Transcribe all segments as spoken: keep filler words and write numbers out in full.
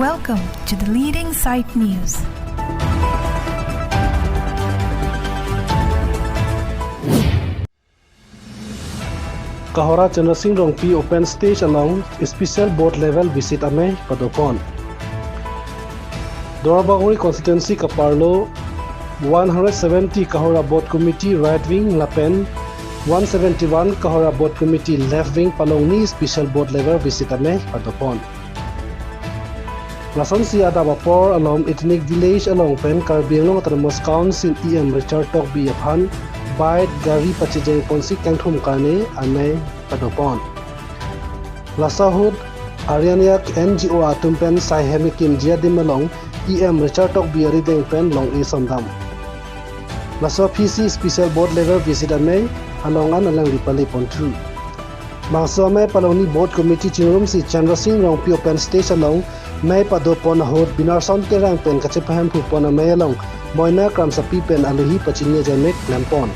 Welcome to the leading site news. Kohora Chandra Sing Rongpi open stage along special booth level visit amei padopon. Duarbagori constituency kaparlo one hundred seventy Kohora booth committee right wing lapen one seventy-one Kohora booth committee left wing palongni special booth level visit amei padopon. Lasonsi adap apor along ethnic village along pen Karbi Anglong Autonomous Council E M Richard Tokbi aphan bike gari pachijeng ponsi kangthum kane amei padopon. Laso ahut Aryan Yak N G O atum pen saihem kimji adim along E M Richard Tokbi arideng pen long-e sondam. Laso aphi si special booth level visit amei along an alangli pale ponthu. Bangso amei palongni booth committee chingrumsi Chandra Sing Rongpi open stage along mei padopon ahut Binarson Terang pen kachepahemphu pon amei along Moina Kramsapi pen alohi pachini ajai mek klempon.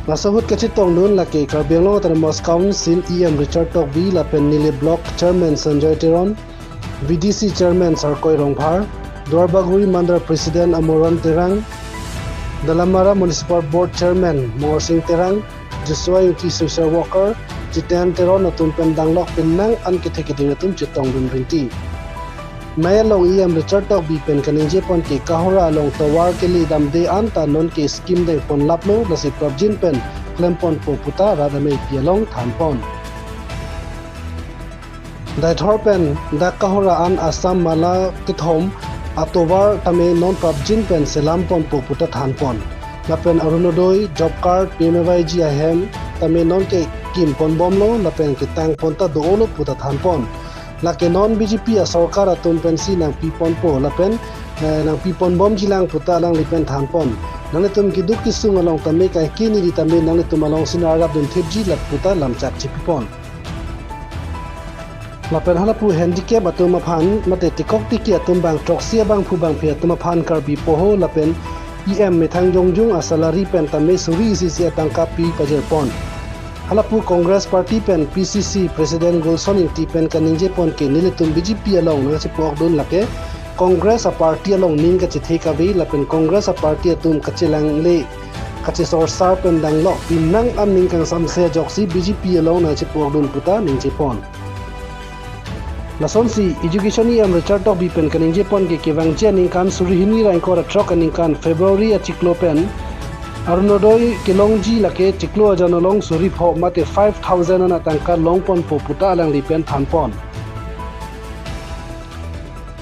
Laso ahut kachetongdun lake Karbi Anglong Autonomous Council E M Richard Tokbi lapen neli Block Chairman Sanjoy Teron, V D C Chairman Sarkoi Rongphar, Duarbagori Mandal President Amoron Terang, Dalamara Municipal Board Chairman Morsing Terang, Joshua Ingti, social worker Jiten Teron atum pen danglok penang an kethe keding atum chetongdun rinti. Mei along E M Richard Tokbi pen kaningje pon ke Kohora along tovar kele damde anta non ke scheme dengpon laplo, lasi prapjin pen klemponpo puta rat ameipi along thanpon. Deithor pen dak Kohora an Assam Mala kethom atovar tame non prapjin pen selamponpo puta thanpon. Lapen Arunodoi, job card, P M A Y G ahem tame non ke kimponbomlo lapen ketangpon ta do-olo puta thanpon. Lake non B J P asorkar atum pensi nangpiponpo lapen, eh, nangpiponbomjilang puta alangli pen thanpon. Nanglitum keduk kesung along tame kaike neli tame nanglitum alongsi narapdun thipji la puta lamchak chipipon. Lapen halapu handicap atum aphan mate tikok tiki atum bang throksi abangphu bangphi atum aphan Karbi Poho lapen E M methang jongjung asalary pen tame suri isi isi atangka pi pajirpon. Halapu Congress Party pen P C C President Gulson Ingti pen kaningje pon ke nelitum B J P along nangchepokdun lake Congress a-party along ning kachethe kave lapen Congress a-party atum kachelangle kachesorsar pen danglok penang an ning kangsamse ajoksi B J P along nangchepokdun puta ningje pon. Lasonsi Education E M Richard Tokbi pen kaningje pon ke kevangji aningkan suri hini ra ingkoi ra throk aningkan February achiklo pen Arunodoi kelongji lake chiklo ajan along suri pho mate five thousand an atangka longponpo puta alangli pen thanpon.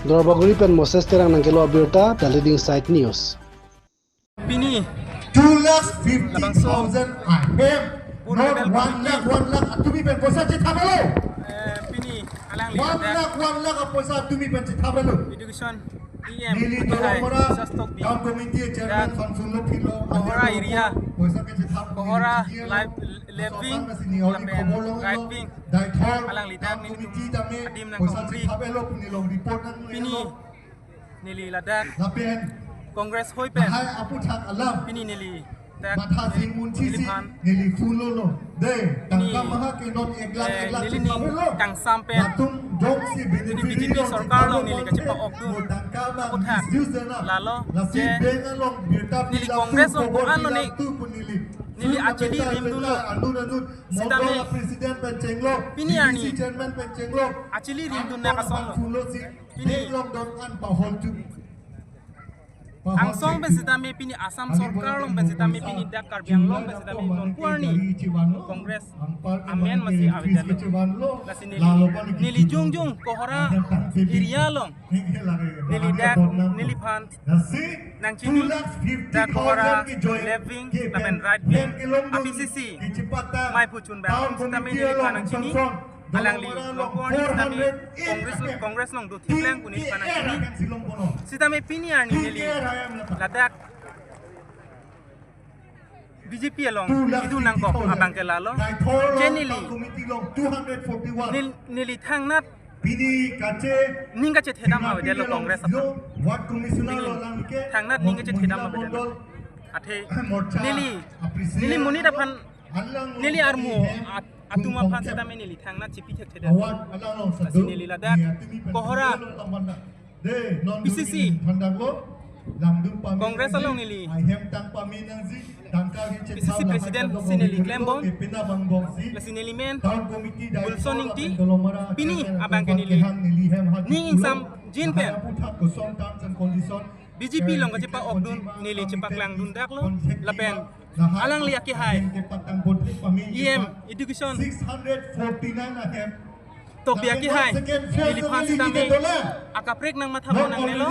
Duarbagori pen Moses Terang nangkelo abirta, The Leading Site News. Pini two lakh fifty thousand ahem, not one lakh, one lakh atumi pen poisa chethapelo. Eh, pini alangli one lakh, one lakh apoisa atumi pen chethapelo. Education E M neli Tokbi, Dolamara Town Committee Chairman Samson lo philo, Kohora area, poisa ke chethap, Kohora left wing lapen right wing, Deithor alangli dak Town Committee tame adim nang poisa chethapelo pu neli long report nang pini neli ladak lapen Congress hoi pen hai aputhak alam pini neli dak matha sing munthi si neliphan neli phone lo lo. De, tangka maha ke non ek lakh, eh, ek lakh neli ning chethapelo. Kangsam pen latum jongsi pini beneficiary B J P along sorkar along neli kachepa-okdun mo tangka ma aputhak misuse na lalo lasi je bank along birta neli pila Congress tu along ko-an lo ne tu pu neli neli phone achili rimdunlo. Andun andun sitame Mondol president pen chenglo, pini arni B D C chairman pen chenglo, achili rimdun na kasong lo. Phone lo si pini Delong don an pahol tu. Angsong pen sitame pini Assam sorkar along pen sitame pini dak Karbi Anglong pen sitame non pu arni Congress amen masi avedetlo. Lasi neli, neli jongjong Kohora area along neli dak neliphan nangchini dak Kohora left wing lapen right wing a-P C C maiphu chunbang sitame neliphan nangchini. Alangli longpon sitame Congress, Congress along do thiklang pu neliphan nangchini. Sitame pini arni neli ladak B J P along idu nangkok abang ke lalo. Je neli nel-, neli thangnat ning kachethedam avedetlo Congress aphan. Neli thangnat ning kachethedam avedetlo. Athe neli, neli monit aphan neli armu at atum aphan sitame neli thangnath chipi thekthedet. Lasi neli ladak Kohora P C C Congress along neli P C C President si neli klembom. Lasi neli men Wilson Ingti, pini abangke neli ning ingsamjin pen B J P along kachepa-okdun neli chepaklangdundaklo, lapen alangli akehai E M Education topi akehai neliphan sitame akaprek nangmatha nangnelo.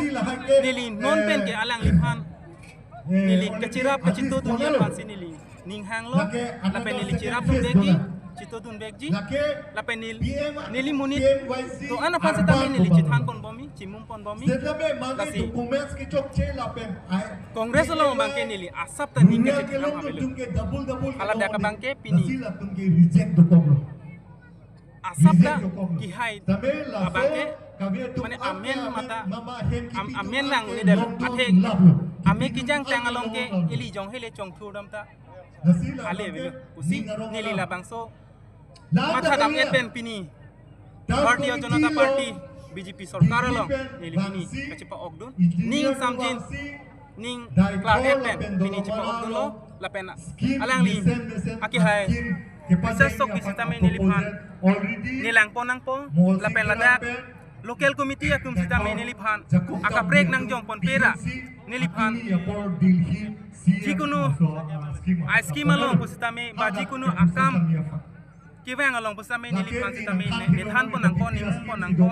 Neli non pen ke alangliphan neli kachirap kachitodunji aphansi neli ning hanglo, lapen neli chirapdunvekji, chitodunvekji, lapen nel-, neli monit do-an aphan sitame neli chithanponbomji, chimumponbomji. Lasi Congress along abangke neli asap ta ning kachethang avelo. Haladak abangke pini asap ta kehai abangke, mane amen mata, am-, amen nangledetlo, athe ame kejangtang along ke ili jong hele chongthurdam ta ale avelo pusi neli labangso mathadam-et pen pini Bharatiya Janata Party B J P sorkar along neli pini kachepa-okdun, ning ingsamjin, ning klar-et pen pini chepa-okdunlo, lapen alangli akehai Princess Sokbi sitame neliphan nelangpon nangpo, lapen ladak local committee atum sitame neliphan akaprek nangjongponpe ra neliphan jikunu a-scheme along pusitame ba jikunu akam kevang along pusitame neliphan sitame ne, nethanpon nangpo, nemumponpo,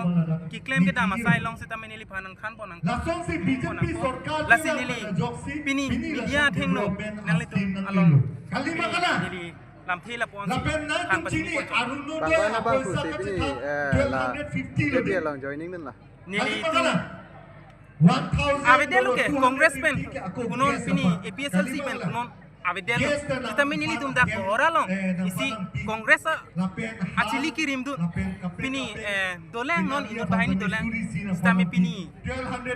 keklem kedam asai along sitame neliphan nangthanpon nangpo, nemumponpo. Lasi neli pini media athengno nanglitum along neli lamthe lapu-ansi than pachini ponchot. Bang bang abang pusi pini, eh, la B J P along joining dunlo. Nelitum avedetlo ke Congress pen, kunon pini A P H L C pen kunon avedetlo. Sitame nelitum dak Kohora along isi Congress a-, achili kirimdun. Pini, eh, dolang non inut banghini dolang. Sitame pini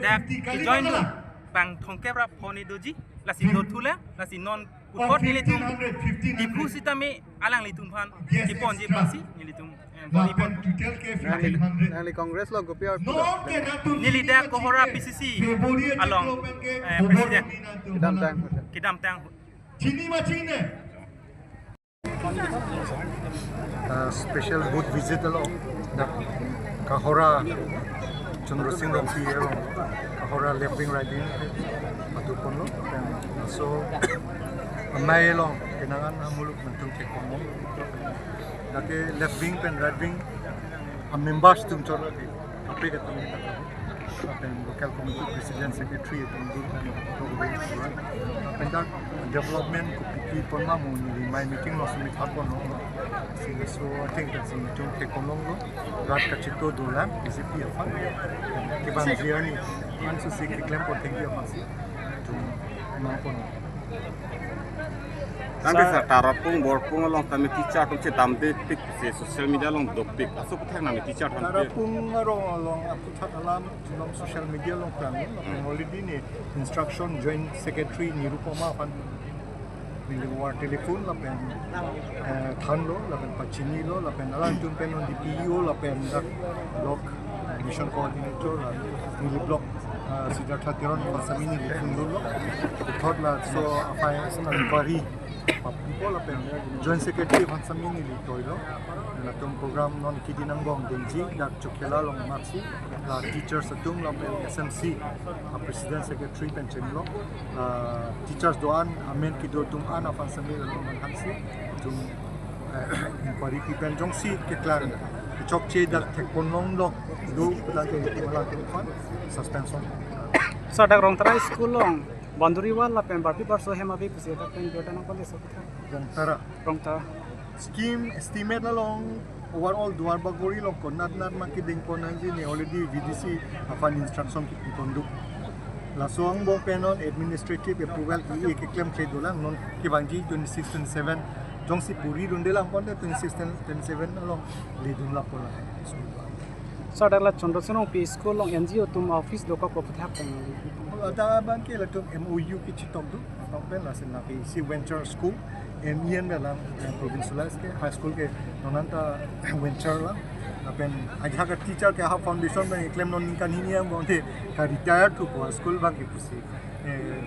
dak join dun bang thomkep ra phone doji, lasi dothula, lasi non puthot nelitum Diphu sitame alanglitum aphan chiponji aphansi nelitum, eh, bor-ipon. Nangli, nangli Congress lo kopi aphi lo? Neli dak Kohora P C C along, eh, President. Kedamtang. Kedamtang. Uh, special booth visit along dak Kohora Chandra Sing Rongpi along, Kohora left wing, right wing patuponlo. So amei along kenangan amuluk nangtum theklonglo. Lake left wing pen right wing a-members atum chot lake, kaprek atum ni kata, lapen local committee president, secretary atum dun pen program. Lapen dak development kopi kopi pon ma mo neli amei meeting along sumit hapon lo. Si, so I think that si nelitum theklonglo, rat kachito dolang B J P aphan. Kevangji arni ansu si keklempon thengji aphansi nelitum nangpon. Tangte sir, tarapung borpung along tame teacher atum chedamdepik, se social media along dopik. Laso aphuthak nangli teacher aphan pi? Tarapung arong along aphuthak alam jinom social media along klang, lapen already ne instruction Joint Secretary Nirupama aphan neli war telephone lapen, eh, thanlo, lapen pachinilo, lapen alangtum pen non D P E O, lapen dak block admission coordinator, lapen neli block, eh, Siddhartha Teron aphan sitame neli phone dunlo. Puthot laso afai ason inquiry papupo, lapen Joint Secretary aphan sitame neli toilo. Latum program non kidi nangbong denji dak Chokhela along maksi, la teachers atum lapen S M C a-president secretary pen chenglo, la teachers do-an amen kedo atum an aphan sitame latum aphansi itum, eh, inquiry pi pen jongsi keklang kechokche dak thekponlonglo do puta ke alangtum aphan suspension. Sir, dak Rongtara school along boundary wall lapen barpi barso hem ave pusi dak pen jota nangpon de so kita. Rongtara. Rongtara. Scheme estimate along overall Duar Bagori along konat nat ma kedengpon nangji ne already V D C aphan instruction kipipon duk. Laso angbong pen non administrative approval i e keklem kle dolang, non kevangji twenty-six twenty-seven jongsi puri dunde lang ponte twenty-six twenty-seven along ledun lapu lang. So, Sir, dak la Chandra Sing Rongpi School along N G O atum office dokok ko puthak tang. Ladak abang ke latum M O U kechetong do, tong pen lasi nangpi isi venture school, M E N dalam, eh, provincialized ke high school ke non anta venture la. Lapen ajak ke teacher ke ha foundation abang klem non ningkan hini abang te ka retire thu ko school abang ke pusi. Eh,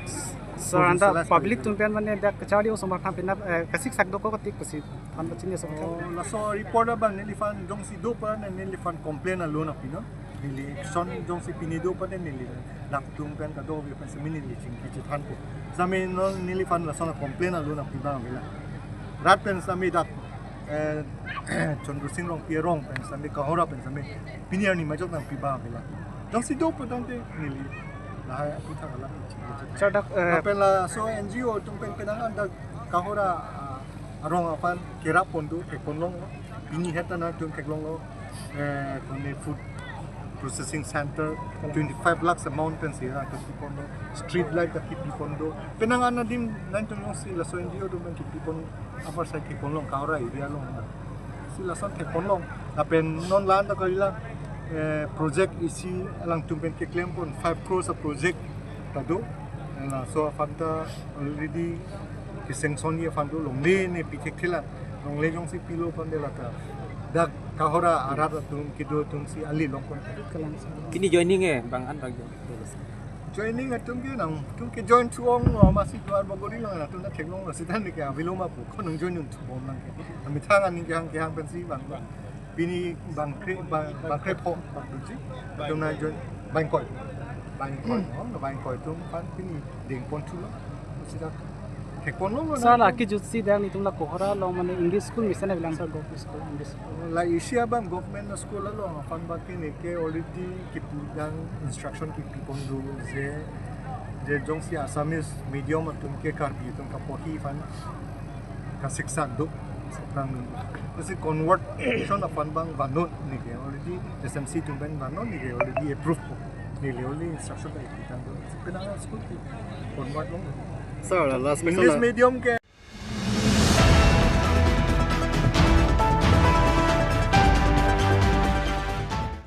Sir, anta provincialized public ke atum pen mane dak kachari osomar thampin, eh, kasik sak dokok tik pusi. Than pachini osomar. Oh, laso report abang neliphan jongsi do pa neliphan complain alun aphi non. Neli action jongsi pine do pa neli latum pen kadokave pen semi neli chingki chethan po. Sami non neliphan lason complain alun aphi abang avelo. Rat pen sami dak, eh, Chandra Sing Rongpi arong pen sami Kohora pen sami pini arni majok nangpi abang avelo. Jongsi do pa tangte neli lahai aputhak alam chingki chethan. Sir, dak, eh, lapen laso N G O atum pen penang an dak Kohora, ah, arong aphan kerap pon do, thek pon longlo. Pini het ta nangtum theklonglo, eh, kone food processing center, twenty-five lakhs amount pensi ra kepi pon do, street light ta kepi pon do. Penang an adim nangtum jongsi laso N G O atum pen kepi pon, apar sai thek pon long, Kohora area along. Si lason thek pon long. Lapen non la-an ta kalila, eh, project isi alangtum pen keklem pon five crores a project ta do. Eh, laso aphan ta already ke-sanction ji aphan do, longle ne pi thekthelang. Longle jongsi pilo aphan de lata dak Kohora arat atum kedo atum si ali long pon. Pini joining eh, bang an bang join. Joining atum ke nangtum ke join thu-ong lo, masi duar bagori lo, nangtum ta theklonglo, seta neke avelo ma pu, ko nangjoin un thu bom nangke. Amethang aning kehang kehang pensi bang, bang. Pini bangkre, bang, bangkrepho bang duji. Atum nangjoin bangkoi. Bangkoi, no, bangkoi atum aphan pini deng pon thulo. Seta thek pon longlo. Sir, nangtum. Lake jutsi dak netum la Kohora along mane English school mesen avelang sir, government school, English school. La isi abang government school along aphan abang ke neke already kepi dang instruction kepi pon do je, je jongsi Assamese medium atum ke Karbi atum kapohi aphan kasiksa do, seprang do. Lasi conversion aphan abang vannon neke already S M C atum pen vannon neke already approve po. Neli already instruction ta kepi tang do. Penang school ke convert long. Sir, last question. English la- medium ke